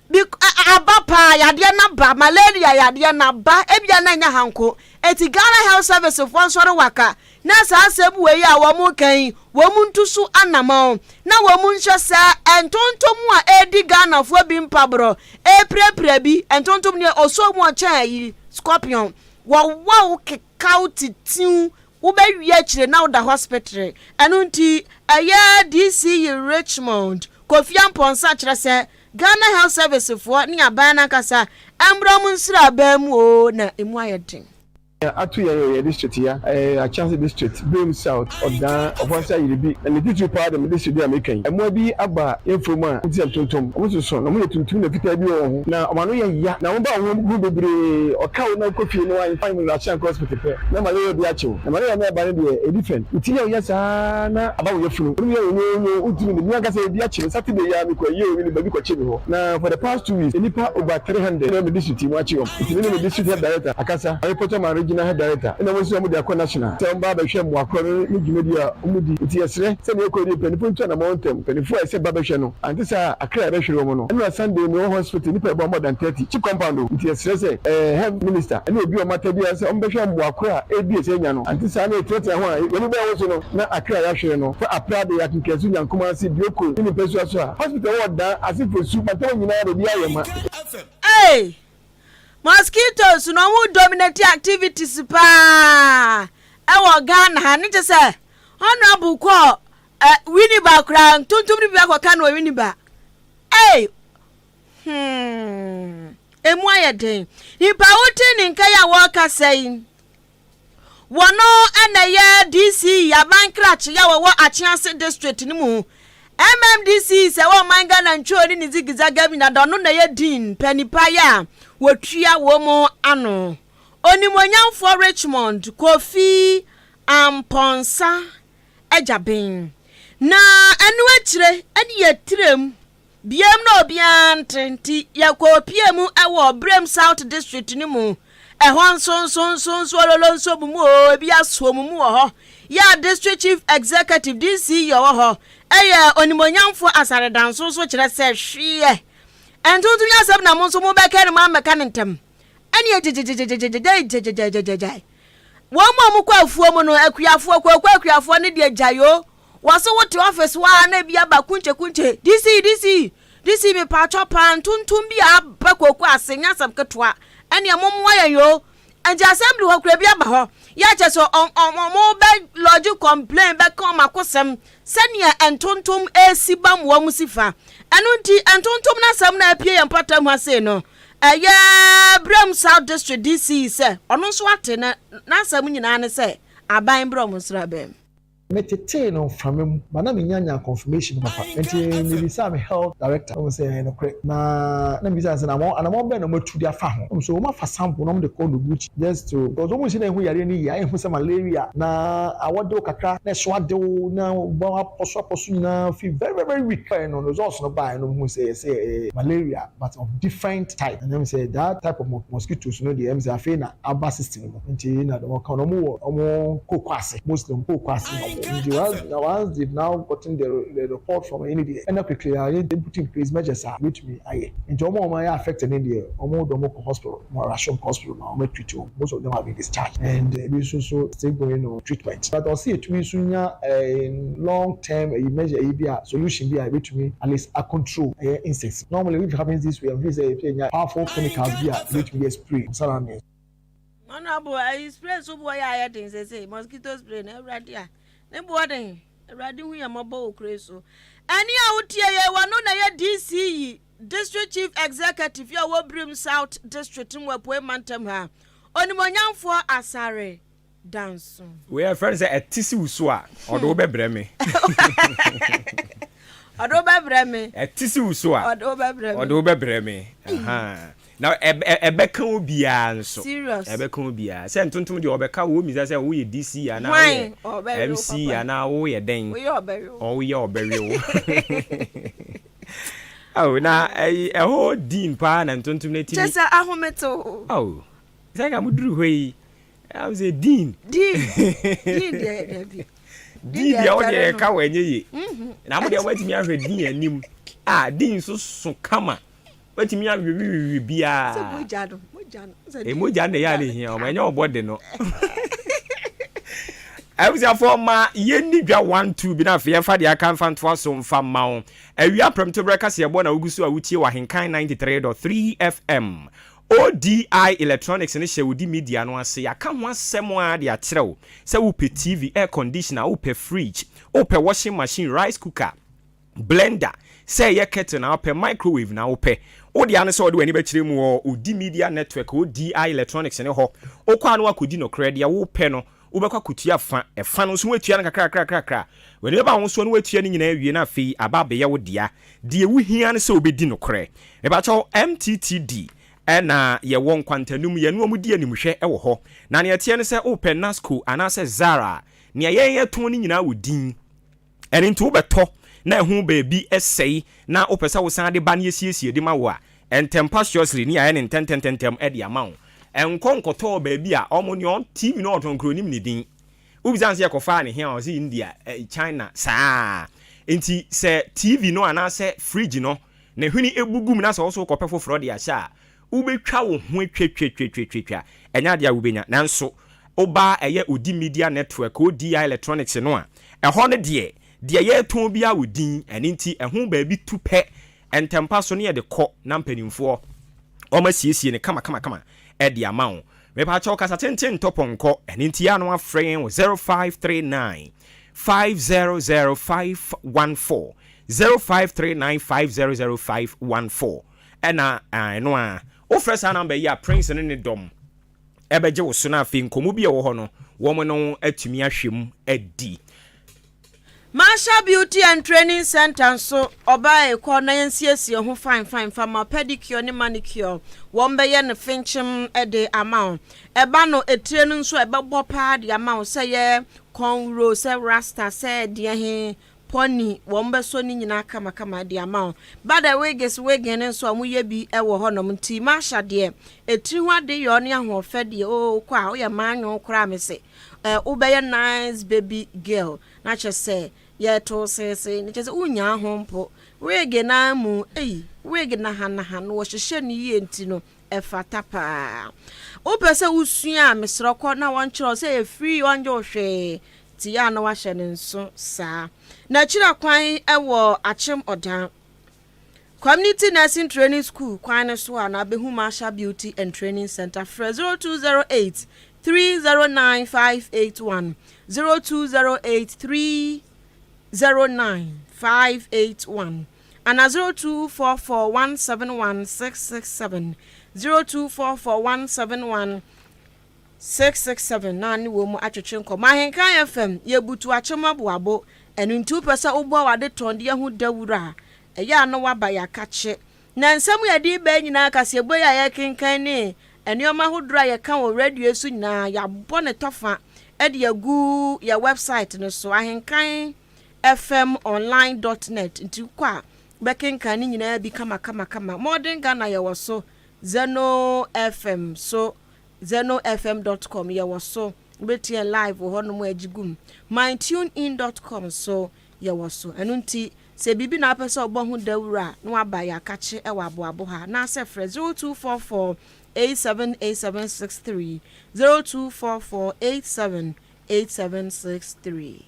bi aba paa yadeɛ naba, malaria yadeɛ naba, ebia na nyɛ hanko. Eti Ghana Health Service foɔ nsɔre waka na saa asɛm wei a wɔn kan yi, wɔn ntu so anamɔn na wɔn nhyɛ sɛ ntontom a edi Ghanafoɔ bi mpaborɔ epirapira bi. Ntontom deɛ ɔsɔ mu ɔkyɛn ayi scorpion, wɔwɔw kekaw titiw, wobɛwie akyire na woda hospital. Ɛno nti ɛyɛ DC Richmond Kofi Ampɔnsa kyerɛ sɛ Ghana Health Service foɔ ne aban n'ankasa mmra mu nsira aban mu o na emu ayɛ den. Ato yɛn yɛ district ya Akyase District, Birim South, Ɔdan, Ɔfɔnsa Yiribi, na ne titiri paa de me district bi a meka yi, mmoa bi aba yɛn fuom a wɔte sɛ ntontom. Wɔn soso na wɔyɛ tuntum na fitaa bi wɔ wɔn ho, na wɔn ano yɛ ya, na wɔn ba wɔn ho bebree. Ɔka wo na wokɔ fie na wɔamfa mu ahyɛ nkɔ hospital pɛ na malaria bi akye wo. Na malaria no ɛba no deɛ, ɛdi fɛn wo ti yɛ wo yɛ saa na aba wo yafunu wɔn yɛ wo wo wotumi ne mi ankasa ebi akye me. Saturday yi a mekɔ ayie wɔ mi baabi kɔkye mi hɔ, na for the past 2 weeks nipa over 300 na me district mu akye wɔn. Nti me ne me district health director akasa, report ma regional health director, ɛna wɔn nso wɔn de akɔ national sɛ wɔn ba abɛhwɛ mmoakorɔ no ne dwumadi a wɔn di. Nti yɛsrɛ sɛ nea ɛkɔ yi mpanimfoɔ ntu anamɔ ntɛm, mpanimfoɔ a ɛsɛ ba bɛhwɛ no ante sɛ akra a yɛbɛhwere wɔn no. Ɛnna Sunday mi wɔ hospital, nipa ɛbɔ more than 30 CHPS compound o. Nti yɛsrɛ sɛ health minister ɛne obi a ɔmata biara sɛ wɔn bɛhwɛ mmoakorɔ a ebi ɛsɛ nya no ante saa na etenatena ho a yɛn bɛn ho so no na akra a yɛahwere no fa Aprade, Akenkansu, Nyankoma ase, Bioko ne nipa su aso a hospital wɔ Dan asefo su mantam nyinaa baabi ayɛ ma. Hey! Mosquitoes no ɔmo dominate activities paa ɛwɔ Ghana ha ne kyɛ sɛ honourable kɔ ɛ Winneba koraa, ntontom no bi akɔka no wɔ Winneba. Hey! Emu ayɛ den. Nipa wote ne nka yi a wɔrekasa yi, wɔno ɛna ɛyɛ DC aban krakye a wɔwɔ Akyease District no mu. MMDC sɛ wɔn man Ghana ntwerɛ ne ne zigzag nyina da, ɔno na ɛyɛ dean panipa yɛ a wɔtua wɔn mu ano. Onimonyamfoɔ Richmond Kofi Ampɔnsa Agyaben na ɛno akyire ɛne yɛ tirem biem na obiara nte. Nti yɛkɔ pie mu ɛwɔ Brem South District no mu. Ɛhɔ nso nso nso nso ololo nso mu mu o, ebi asoɔ mu mu wɔ hɔ. Yɛ district chief executive, DC, yɛ wɔ hɔ ɛyɛ onimonyamfoɔ Asaredanso nso kyerɛ sɛ hweɛ ntontom yɛ asɛm na mo nso mobɛka no mo amɛka ne ntɛm ɛne gyegyegyegyegyegyegyegyegyegyae. Wɔn mu a wɔkɔ afuo mu no, akuafoɔ, kooko akuafoɔ no deɛ, gyae o. Wɔso wote office hɔ a na ebi aba kunkye DC, DC, DC, mepatwɔ paa, ntontom bi a aba kooko ase nyɛ asɛm ketewa, ɛneɛ mommoa yɛn yo. Nti assembly hɔ kora bi aba hɔ yɛ kyɛ sɛ ɔmo bɛ lodge complain, bɛka ɔmo akosɛm sɛnea ntontom esi ba mmoa mu si fa. Ɛno nti ntontom n'asɛm na apue yɛn mpɔtam ha sei no, ɛyɛ Brem South District DC sɛ ɔno nso ate na n'asɛm nyinaa ne sɛ aban brɛ ɔmo nsra bɛm. Metetee no mframa mu ba na menya nya confirmation papa, nti mebisa me health director na wɔn sɛ ɛyɛ nokorɛ, na mebisa sɛ anamɔ bɛn na wɔatu de afa ho. Wɔn so wɔn afa sample na wɔn de kɔ Noguchi just to because wɔn nsi na ehu yareɛ no yie a ehu sɛ malaria na awɔdew kakra na ɛso adew na wɔn apɔso apɔso nyinaa fi very very very weak. Ɛɛ no results no baa no hu sɛ yɛsɛ ɛyɛ malaria but of different type, ɛnam sɛ that type of mosquitoes no deɛ, ɛm sɛ afei na aba system no. Nti na wɔn ka na wɔn wɔ wɔn koko ase, mostly wɔn koko ase na wɔn wɔ. Nti once they've now gotten the report from ɛyi ne deɛ, ɛna quickly a yɛ put in place measures a yɛbɛtumi ayɛ. Nti wɔn a wɔn ayɛ affected ne deɛ, wɔn de wɔn kɔ hospital, wɔn rush wɔn kɔ hospital ma wɔn treat wɔn. Most of them have been discharged and ebi nso so still going on treatment. But ɔsi etumi nso nya long term ɛyi measure ɛyi bi a, solution bi a ebetumi at least a control ɛyɛ insects. Normally, if it happens this way, I'm sɛ ebi nya powerful chemicals bi a ebetumi yɛ spray surroundings. Honorable, ayi spray nso boɔ yɛ ayɛ den sese mosquito spray na Awurade a ne boɔ den. Awurade hu yɛ mmɔbɔ wɔ kuro so. Ɛne a wotie yɛ wɔ no na yɛ DCE, District Chief Executive yɛ wɔ Birim South District mu, Apuei Mantam ha, Onimonyamfoɔ Asare Danso. Wei ɛfrɛ no sɛ ɛte si wo so a, ɔde wo bɛbrɛ me. Ɔde wo bɛbrɛ me. Ɛte si wo so a, ɔde wo bɛbrɛ me. Ɔde wo bɛbrɛ me. Na ɛbɛka wo biara nso. Serious. Ɛbɛka wo biara sɛ ntontom deɛ, ɔbɛka wo misa sɛ woyɛ DC anaa woyɛ MC anaa woyɛ dɛn. Woyɛ ɔyɛ ɔbɛwe wo. Oh, na ɛyi ɛhɔ din paa na ntontom no timi. Kyɛ sɛ ahometew. Oh, sɛ nka mo duru hɔ yi ɛm sɛ din. Din din deɛ, dabi. Din deɛ, wo deɛ ɛka wɔ ɛnyɛ yie. Na mo deɛ, wɔatumi ahwɛ din anim a, din nso so kama, wɔatumi ahwehwehwehwɛ biara. Sɛ mogya no, mogya no. Mogya no na ɛyɛ a ne hia ɔmo, ɛnyɛ ɔbɔ de no. Abusuafoɔ, ma yɛnni dwa one two bi na afei yɛmfa deɛ aka mfa ntoa so mfa mma wo. Awia prɛmtoberɛ kaseɛbɔ na wogu so a wotie wɔ Ahenkan 93.3 FM. ODI Electronics no hyɛ Odi Media no ase. Yɛaka ho asɛm a de akyerɛ wo sɛ wopɛ TV, air conditioner, wopɛ fridge, wopɛ washing machine, rice cooker, blender, sɛ ɛyɛ kettle na wopɛ, microwave na wopɛ, wode ano sɛ wode w'ani bɛkyerɛ mu wɔ Odi Media Network, ODI Electronics ne hɔ. Wokɔ a no akɔdi nokorɛ, deɛ wopɛ no wobɛkɔ akɔtua fa ɛfa no nso, woatua no kakrakrakrakra, w'ani bɛba wo soɔ no, woatua no nyinaa awie na afei aba abɛyɛ wo dea. Deɛ wohia no sɛ wobɛdi nokorɛ. Mepakyɛw, MTTD ɛna yɛwɔ nkwantanum, yɛne wɔn di animhwɛ wɔ hɔ. Na nea ɛteɛ no sɛ wopɛ Nasco anaasɛ Zara, nea yɛn yɛtɔn no nyinaa wɔ din. Ɛno nti wobɛtɔ na ɛho baabi sɛe na wopɛ sɛ wosan de ba no yɛsiesie de ma wo a, ntɛmpa seriously ne yɛayɛ ne ntɛntɛntɛntɛm de ama wo. Ɛnkɔ nkɔtɔɔ baabi a ɔmo nea TV no ɔtɔn kuro nim ne din. Wobisa no sɛ yɛkɔfaa ne he a, ɔsɛ India, China saa. Nti sɛ TV no anaasɛ fridge no ne hwene ebu gum na sɛ wo so wokɔpɛ foforɔ de ahyɛ a, wobɛtwa wo ho atwatwatwatwatwa, ɛnyɛ adeɛ a wobɛnya. Nanso woba ɛyɛ Odi Media Network, ODI Electronics no a, ɛhɔ no deɛ, deɛ yɛretɔn biara wɔ din. Ɛno nti ɛho baabi tu pɛ, ntɛmpa so ne yɛde kɔ na mpanimfoɔ wɔn asiesie no kamakamakama ɛde ama wo. Mepaakyɛw, kasa tenten ntɔ pɔnkɔ. Ɛno nti yɛ ano afrɛ yɛn wɔ 0539 500514, 0539 500514. Ɛna ɛno a wofrɛ saa number yi a, Prince ne ne dɔm ɛbɛgye wo so, no afei nkɔmmɔ bi a ɛwɔ hɔ no, wɔn no atumi ahwɛ mu adi. Marshall Beauty and Training Center nso, ɔbaa ekɔ na yɛnsiesie ho fine fine fama, pedicure ne manicure, wɔn bɛyɛ no finkyim de ama wo. Ɛba no etire no nso, ɛbɛbɔ paa de ama wo, sɛ yɛ cornrow, sɛ rasta, sɛ deɛ he pony, wɔn bɛsɔ ne nyinaa kamakama de ama wo. Ba dɛ wigs, wig ne nso a wɔyɛ bi wɔ hɔnom. Nti Marshall deɛ, etiri ho ade yɛ ne ahoɔfɛ deɛ oo, kɔ a woyɛ maanwo koraa, me se ɛ wobɛyɛ nice baby girl na kyerɛ sɛ yɛto seesei ne kyerɛ sɛ wonyaa ho mpo. Wig naa mu ei, wig nahanaha no wɔhyehyɛ no yie, nti no ɛfata paa. Wopɛ sɛ wosua a, mesrɛ, kɔ na wɔnkyerɛ wo sɛ yɛ free, ɔngye wo hwee. Nti yɛ a na wahyɛ ne nso saa. Na akyiri kwan wɔ Akyem Ɔdan Community Nursing Training School kwan no so a, na abɛhu Marshall Beauty and Training Center. Frɛ 0208 309 581, 0208 309 581 ana 0244 171 667, 0244 171 667 na ne wɔ mu atwetwe nkɔmmɔ. Ahenkan FM, yɛbutu Akyem Aboabo. Ɛno nti wopɛ sɛ wobɔ wade tɔndeɛ ho dawuro a, ɛyɛ a na waba yɛakakye. Na nsɛm yɛde ba nyinaa, kaseɛbɔ yi a yɛkenkan ne nneɛma ahodoɔ a yɛka wɔ radio so nyinaa, yɛabɔ ne tɔfa de agu yɛ website no so, ahenkanfmonline.net. Nti kɔ a, bɛkenkan ne nyinaa bi kamakamakama. Modern Ghana yɛwɔ so, Zeno FM so, zenofm.com yɛwɔ so. Wobɛtie yɛn live wɔ hɔnom a agye gum. Mytunein dot com so yɛwɔ so. Ɛno nti sɛ biribi na wopɛ sɛ ɔbɔ ho dawuro a na waba yɛn akakye wɔ aboabo ha anaasɛ frɛ 0244 878763, 0244 878763.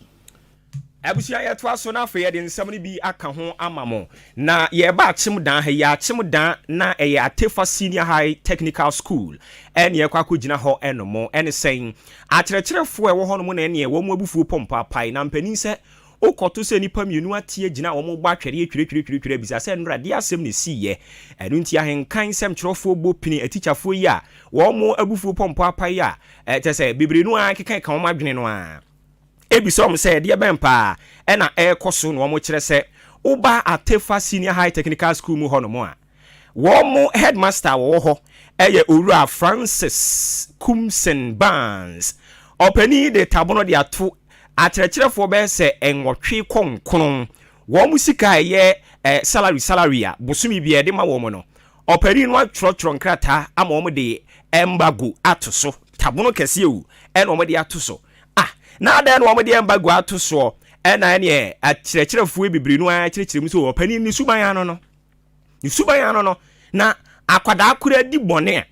Abusua yɛtoa so na afei yɛde nsɛm no bi aka ho ama mo. Na yɛreba Akyem Dan ha yi, Akyem Dan na ɛyɛ Atefa Senior High Technical School ɛne yɛkɔ akɔgyina hɔ ɛnom. Ɛne sɛn? Akyerɛkyerɛfoɔ a ɛwɔ hɔnom na ɛneɛ wɔn abufuo pɔmpɔ apae. Na mpanin sɛ wokɔto sɛ nnipa mmienu ate agyina a wɔrebɔ atwɛreɛ twiretwiretwiretwire abisa sɛ nnora deɛ asɛm na ɛsiiɛ. Ɛno nti ahenkan nsɛmtwerɛfoɔ bɔ pini atikyafoɔ yi a wɔn abufuo pɔmpɔ apae a kyerɛ sɛ bebree no ara keka ka wɔn adwene no ara. Ebisa wɔn sɛ ɛdeɛ bɛn paa na ɛrekɔ so na wɔkyerɛ sɛ woba Atefa Senior High Technical School mu hɔnom a, wɔn headmaster a wɔwɔ hɔ yɛ Owura Francis Kumsen Barnes. Ɔpanin yi de tabono de ato akyerɛkyerɛfoɔ bɛyɛ sɛ nwɔtwe kɔ nkono. Wɔn sika a ɛyɛ salary salary a bosome biara yɛde ma wɔn no, Ɔpanin no atwerɛtwerɛ nkrataa ama wɔn de embargo ato so. Tabono kɛseɛ o, ɛna wɔn de ato so. Ah, na adɛn na wɔn de embargo ato soɔ? Ɛna ɛneɛ akyerɛkyerɛfoɔ bebree no ara kyerɛkyerɛ mu sɛ ɔpanin ne suban ano no. Ne suban ano no, na akwadaa koraa di bɔne a,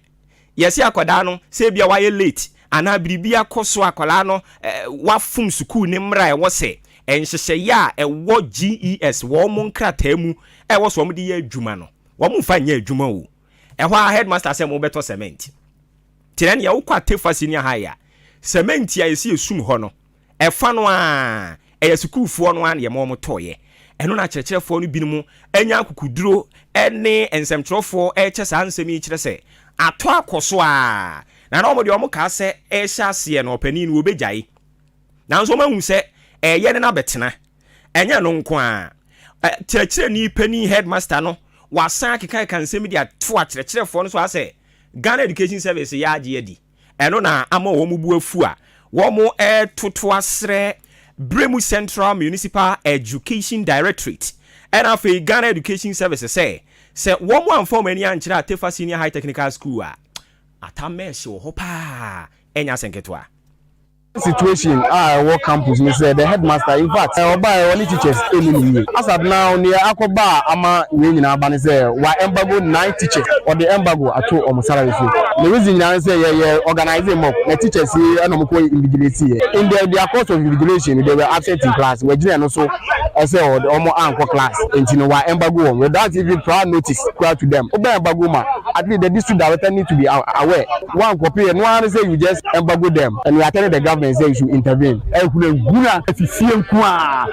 yɛse akwadaa no sɛ ebia wayɛ late anaa biribi akɔ so akwadaa no eh, wafom sukuu ne mmara a ɛwɔ sɛ nhyehyɛeɛ a ɛwɔ GES wɔn nkrataa mu ɛwɔ sɛ wɔn de yɛ adwuma no. Wɔn nfa nyɛ adwuma o. Ɛhɔ ara headmaster sɛ mo bɛtɔ cement. Nti na nea wokɔ Atefa senior high a, cement a yɛsi esum hɔ no, ɛfa no ara, ɛyɛ sukuufoɔ no ara na yɛma wɔn tɔeɛ. Ɛno na akyerɛkyerɛfoɔ no binom anya akukuduro ne nsɛmtwerɛfoɔ rekyɛ saa nsɛm yi kyerɛ sɛ atɔ akɔ so ara. Na na wɔn deɛ wɔn kaa sɛ ɛrehyɛ aseɛ no ɔpanin no wɔbɛgyae. Nanso wɔahu sɛ ɛreyɛ ne no abɛtena. Ɛnyɛ ɛno nko ara. Kyerɛkyerɛni panin, headmaster, no, wasan akekakeka nsɛm de ato akyerɛkyerɛfoɔ no so asɛ Ghana Education Service yɛ agye adi. Ɛno na ama wɔn bo afu a wɔretoto asrɛ Bremu Central Municipal Education Directorate ɛna afei Ghana Education Service sɛ, sɛ wɔn amfa wɔn ani ankyerɛ Atefa Senior High Technical School a, Atamɛɛhye wɔ hɔ paa, ɛnyɛ asɛnketewa. Situation a ɛwɔ campus ne sɛ the headmaster in fact ɔbaeɛ ɔne teachers ɛnni no yie. As at now neɛ akɔba a ama wei nyinaa aba ne sɛ wa embargo nine teachers ɔde embargo ato wɔn salary so. Ne reason nyinaa ne sɛ yɛ yɛ organise mock na teachers yi ɛna wɔn kɔ invigilate yɛ. In the their course of invigilation no they were absent in class wɔagyina ɛno so ɛsɛ ɔde wɔn ankɔ class nti no wa embargo wɔn without even prior notice koraa to them. Wobɛ embargo ma at least the district director need to be aware. One kɔpi ɛno ara ne sɛ you just embargo them and you are telling the government sɛ you should intervene. Ɛhunahuna afisie nko a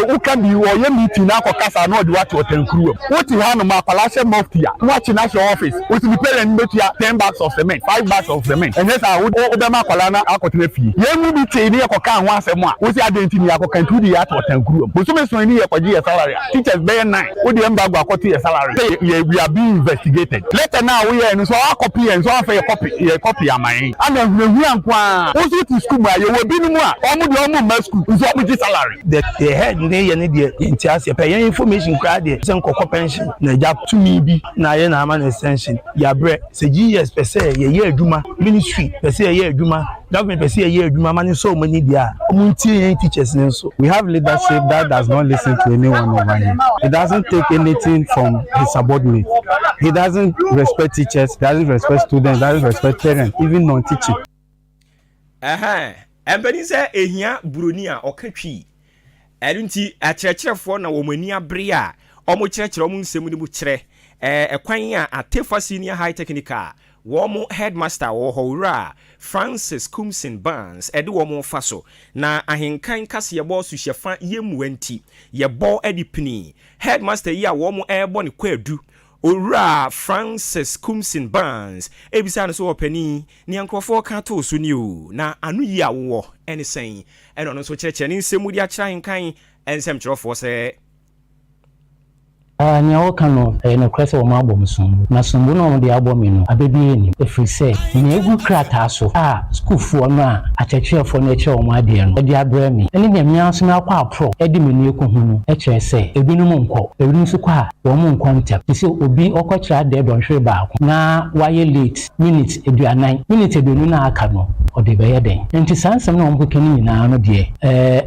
woka bi ɔyɛ meeting na akɔ kasa na ɔde wo ato ɔtankuruwa mu. Wote ha nom akwadaa hyɛ mufti a na wakye no ahyɛ office wosi ne parent bɛtua ten bags of cement five bags of cement ɛnyɛ saa wo wobɛma akwadaa no akɔtena fie. Yɛn mu bi tee ne yɛkɔkaa ho asɛm a wosi adɛn nti ne yɛakɔka nti wode yɛn ato ɔtankuruwa mu. Bosome son ni yɛkɔgye yɛn salary a teachers bɛyɛ nine wode embargo akɔto yɛ salary sɛ yɛ we are being investigated letter no a woyɛɛ no nso a copy yɛn nso amfa yɛ copy yɛ copy ama yɛn ana ahunahuna nko ara wo nso wote school mu a yɛwɔ binom a wɔn deɛ wɔn mma school nso wɔn gye salary. The the head ne yɛ ne deɛ yɛn ti aseɛ pɛ yɛn information koraa deɛ sɛ nkɔkɔ pension na agya tumi bi na ayɛ na ama no extension yabrɛ sɛ GES pɛ sɛ yɛyɛ adwuma ministry pɛ sɛ yɛyɛ adwuma Government pɛ sɛ yɛyɛ adwuma ma no sɔ wɔn ani deɛ a, wɔn ntie yɛn teachers no nso. We have leadership that does not listen to anyone over here. He doesn't take anything from his subordinate. He doesn't respect teachers, doesn't respect students, doesn't respect parents, even non-teaching. Ɛhɛn, mpanin sɛ ehia buroni a ɔka Twi. Ɛno nti akyerɛkyerɛfoɔ na wɔn ani abere a wɔkyerɛkyerɛ wɔn nsɛm no mu kyerɛ ɛkwan a Atefa Senior High Technical wɔn headmaster a ɔwɔ hɔ, Owura Francis Kumsin Barnes de wɔn refa so. Na ahenkan kaseɛbɔ suhyɛfa yɛmmua nti, yɛbɔ de pini headmaster yi a wɔn rebɔ no kwaadu, Owura Francis Kumsin Barnes bisaa no sɛ, Ɔpanin, nea nkurɔfoɔ reka ato wo so nie o, na anoyie a wowɔ ne sɛn? Ɛna ɔno nso kyerɛkyerɛ ne nsɛm mu de akyerɛ ahenkan nsɛmtwerɛfoɔ sɛ. Aa, nea wɔka no, ɛyɛ nokorɛ sɛ wɔabɔ me sombo, na sombo no a wɔde abɔ me no, aba biara nnim, ɛfiri sɛ nea ɛgu krataa so a sukuufoɔ no a akyerɛkyerɛfoɔ no rekyerɛ wɔn adeɛ no de abrɛ me, ne nea me ara nso makɔ aporɔ de m'ani akɔhu no kyerɛ sɛ ebinom nkɔ, ebinom nso kɔ a, wɔn nkɔ ntɛm. Te sɛ obi ɔkɔkyerɛ adeɛ dɔnhwere baako na wayɛ late minutes 40, minutes 20 no a aka no, ɔde rebɛyɛ dɛn? Enti saa nsɛm no a wɔkeka no nyinaa no deɛ,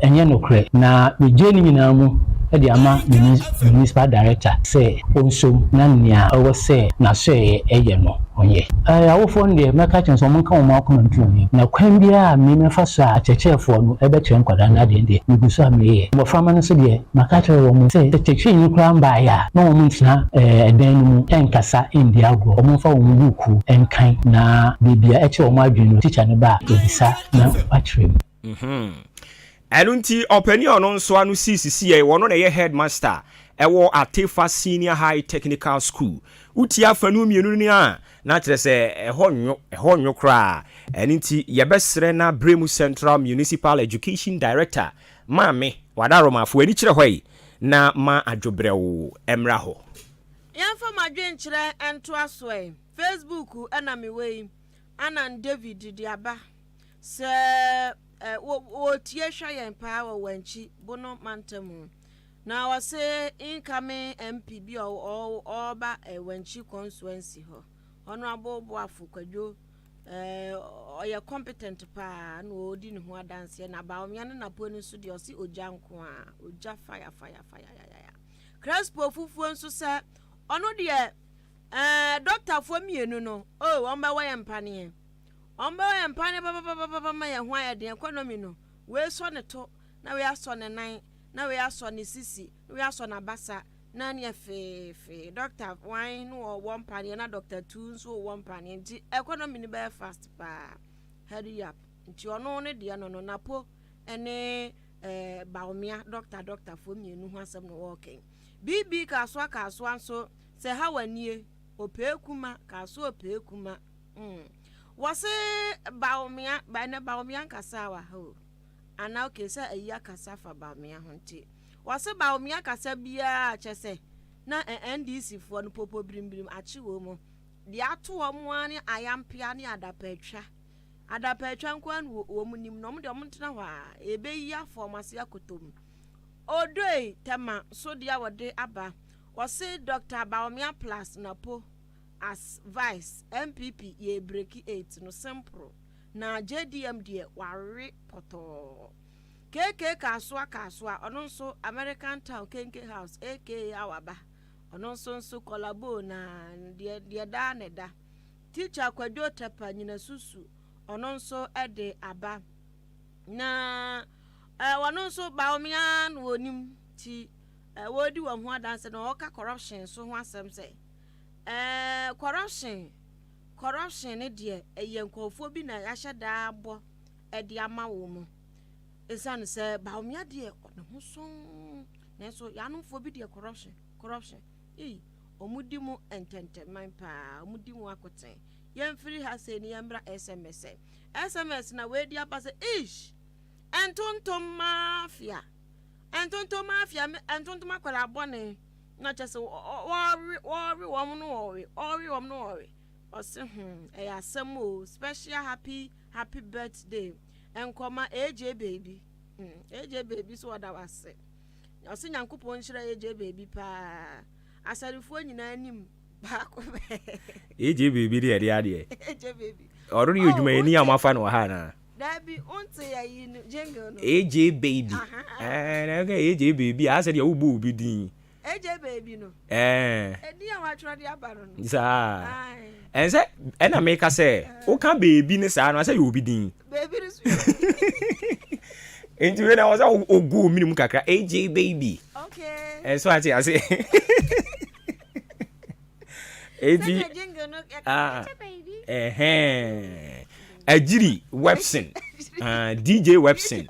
ɛnyɛ nokorɛ. Na megyae ne nyinaa mu de ama me Municipal Director sɛ ɔnsom na nea ɛwɔ sɛ n'asoɛeɛ yɛ no, ɔnyɛ. Awofoɔ no deɛ, mɛka akyerɛ wɔn sɛ wɔnka wɔn akoma nto wɔn yam, na kwan biara a me mɛfa so a akyerɛkyerɛfoɔ no bɛkyerɛ nkwadaa no adeɛ no deɛ, megu so a mereyɛ. Mmɔframma no nso deɛ, maka akyerɛ wɔn sɛ, sɛ kyerɛkyerɛni koraa mbaeɛ a, mma wɔn ntena dan no mu nkasa nndi agorɔ, wɔmfa wɔn buukuu nkan, na baabi a ɛkyere wɔn adwene no, tikya no ba a, wɔbisa na wakyerɛ mu. Ɛno nti ɔpanin a ɔno nso ano sii sisiɛ, ɔno na ɛyɛ headmaster ɛwɔ Atefa Senior High Technical School. Wotie afanu mmienu no a, na kyerɛ sɛ ɛhɔ nnwo, ɛhɔ nnwo koraa. Ɛno nti yɛbɛsrɛ na Bremu Central Municipal Education Director Maame Wadaromafo ani kyerɛ hɔ yi na ma adwobrɛw mmra hɔ. Yɛmfa mo adwenkyerɛ ntoa so ɛ. Facebook na mewɔ yi, Anan David de aba sɛ wɔretie hwɛ yɛn paa wɔ Wankyi, Bono mantam mu. Na ɔse incoming MP bi a ɔreba Wankyi constituency hɔ, Honourable Boafo Kwadwo, ɔyɛ competent paa na ɔredi ne ho adanseɛ. Na Bawumia ne Napo no nso deɛ ɔse ogya nko a, ogya fire fire fire yayaya. Crespo fufuo nso sɛ ɔno deɛ ɛɛ dɔktafoɔ mmienu no, oh wɔn bɛwɔ yɛn mpaneɛ. Wɔn bɛwɔ yɛn mpaneɛ papapapapa ma yɛn ho ayɛ den. Economy no, wei sɔ ne to, na wei asɔ ne nan, na wei asɔ ne sisi, na wei asɔ n'abasa, na neɛ feefee. Dɔkta one no ɔwɔ mpaneɛ na dɔkta two nso wɔ mpaneɛ nti economy no bɛyɛ fast paa. Hurry up. Nti ɔno ne deɛ no no, Napo ne eh, Bawumia dɔkta dɔktafoɔ mmienu ho asɛm na wɔreka yi. BB Kasoa Kasoa nso sɛ Hawa nie, Opee Kuma, Kasoa Opee Kuma. Mm. Wɔse Bawumia, ba ɛnɛ Bawumia nkasa wɔ ha o. Ana okay sɛ ayi akasa fa Bawumia ho nti. Wɔse Bawumia kasa biara kyɛ sɛ na NDC foɔ no popo birimbirim akye wɔ mu. Deɛ ato wɔn ara ne ayampea ne adapaatwa. Adapaatwa nko ara na wɔn nim na wɔn deɛ wɔn ntena hɔ a ɛbɛyi afɔ wɔn ase akoto mu. Odoi Tema so deɛ wɔde aba. Wɔse Dr. Bawumia plus Napo as vice NPP yɛ breki eight no simple na JDM deɛ wawe pɔtɔɔ. KK Kasoa Kasoa ɔno nso American Town Kenke House aka Awaba ɔno nso nso kɔlaboo na deɛ deɛ daa na ɛda. Teacher Kwadwo Tɛpa Nyinasusu ɔno nso de aba na eh, ɔno nso Bawumia na ɔnim ti eh, wɔredi wɔn ho adanse na ɔreka corruption so ho asɛm sɛ Ɛɛ corruption corruption ne deɛ ɛyɛ nkurɔfoɔ bi na yɛahyɛ daa bɔ ɛde ama wɔn mu ɛsiane sɛ Bawumia deɛ ɔne ho sɔn nanso yɛanomfoɔ bi deɛ corruption corruption ei wɔn di mu ntɛntɛman paa wɔn di mu akoten yɛmfiri ha sei ne yɛmmra sms sms na wɔadi aba sɛ ish ntontom mafia ntontom mafia ntontom akwadaa bɔne Na kyerɛ sɛ wɔwe wɔwe wɔn no wɔwe ɔwe wɔn no wɔwe ɔse hmm ɛyɛ asɛm o special happy happy birthday nkɔma AJ baby hmm AJ baby so ɔda wase ɔse nyankopɔn nhyira AJ baby paa asɛrefoɔ nyinaa anim baako bɛ AJ baby deɛ ɛde adeɛ AJ baby ɔno ne yɛ odwumayɛni a moafa no wɔ ha anaa Dabi, wonte ayi no, jingle no. AJ baby. Ɛɛ na ɛka AJ baby a asɛ deɛ wobɔ obi din. AJ baby no. Ɛɛ. Edin a watwerɛ de aba no no. Saa. Ɛnsɛ ɛna meka sɛ woka baby ne saa no asɛ yɛ obi din. Baby no so yɛ obi. Nti wei na wɔ sɛ ogu omini mu kakra AJ baby. Okay. Ɛnso ate ase. Eti ah ɛhɛn agyiri Webson ah DJ Webson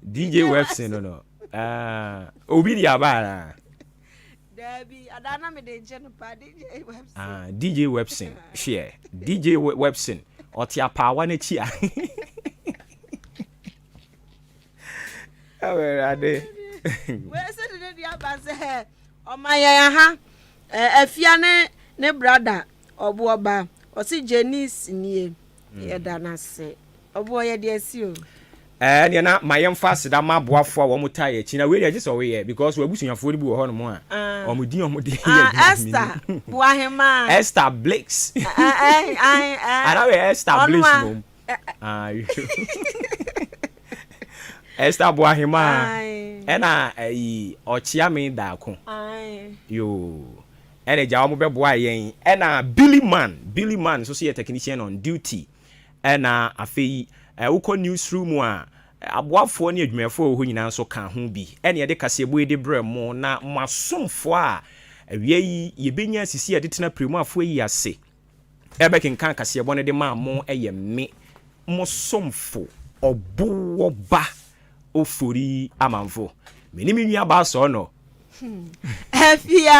DJ Webson no no ah obi di aba ara. Dabi ada na me de nkyɛn no pa DJ Webson. Ah DJ Webson hwɛ DJ Webson ɔte apaawa n'akyi a. Awurade. Wei sɛ de ne de aba sɛ ɔma yɛn aha afia ne ne brada ɔboɔba ɔse Janice nie hmm. yɛda no ase ɔboɔ yɛde asi o. Ɛneɛ na ma yɛmfa aseda ma aboafoɔ a wɔn taa yɛ akyi na wei deɛ gye sɛ ɔyɛ because w'abusuafoɔ no bi wɔ hɔnom a wɔn din a wɔn de yɛ adwuma. Esther Boahema. Esther Blakes. Ana wɛ Esther Blakes mom. Esther Boahema ɛna ɛyi ɔkyeame daako. Yoo. Ɛna gya wɔn bɛboa yɛn ɛna Billy Man Billy Man nso so yɛ technician on duty. Ɛna afei wokɔ newsroom a, aboafoɔ ne adwumayɛfoɔ a ɛwɔ hɔ nyinaa nso ka ho bi. Ɛna yɛde kaseɛbɔ yi de brɛ mo, na mo asomfoɔ a awia yi yɛbɛnya asisi a yɛde tena Piremuafoɔ yi ase rebɛkenkan kaseɛbɔ no de maa mo yɛ me, mo somfo, Ɔbowɔba Ofori Amanfo. Me ne me nuabaa Sɔɔnɔ. Afia.